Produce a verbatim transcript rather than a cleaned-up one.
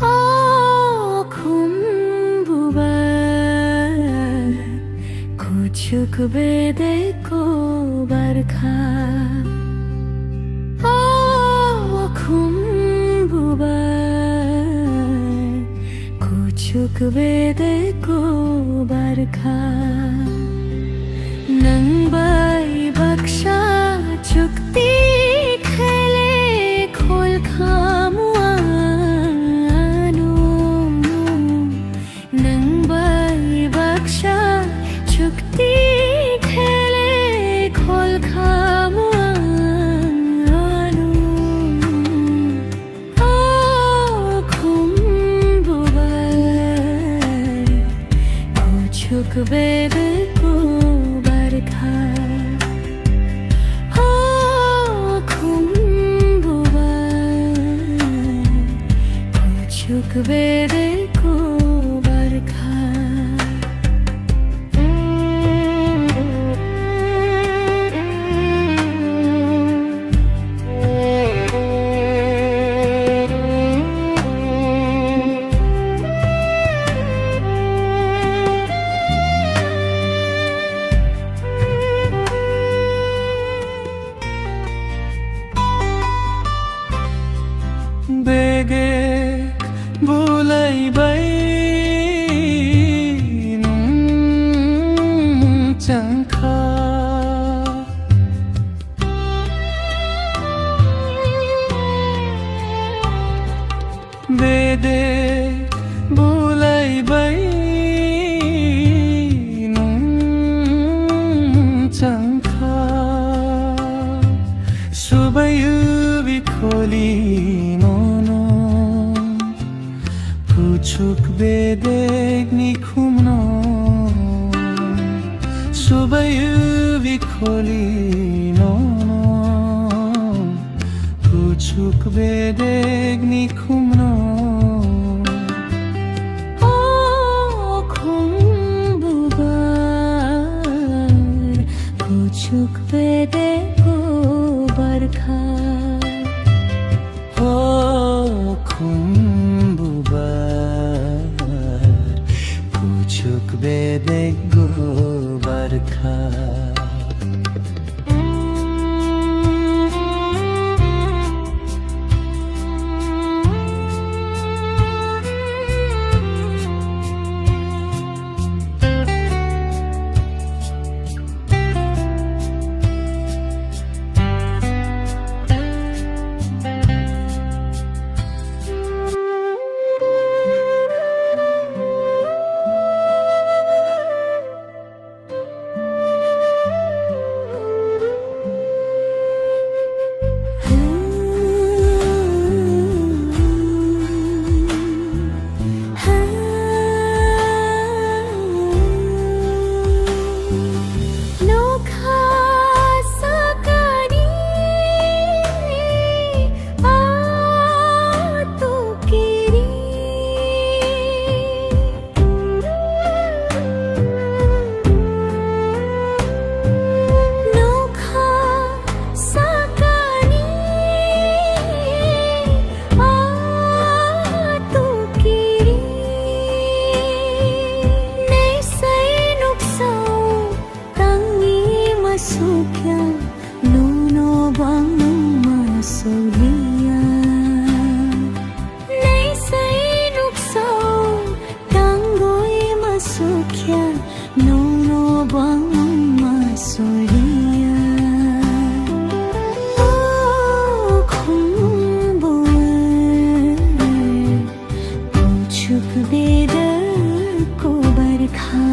O khum bubar, kuchuk bedek kobar kha. O khum bubar, kuchuk bedek kobar kha. Nwng bai baksa chukti khele khol khamu ano. Nwng bai baksa chukti khele khol khamu ano. O khum bubar, kuchuk bedek kobar kha. O khum bubar, kuchuk bedek kobar kha. Bege bulai bai nwng changkha. Bede bulai bai nwng changkha. Subayu bikholi nono, puchuk bedek ni khumno. Subayu bikholi nono, puchuk bedek ni khumno. O khum bubar, puchuk bedek kobar kha. O khum bubar, puchuk bedek kobar kha. Nokha sakani atukiri naisai nuksao tangwi masukya, nono bangno masuliya. Naisai nuksao tangwi masukya, nono bangma suriya. O khumbuar, puchuk bedek kobar kha.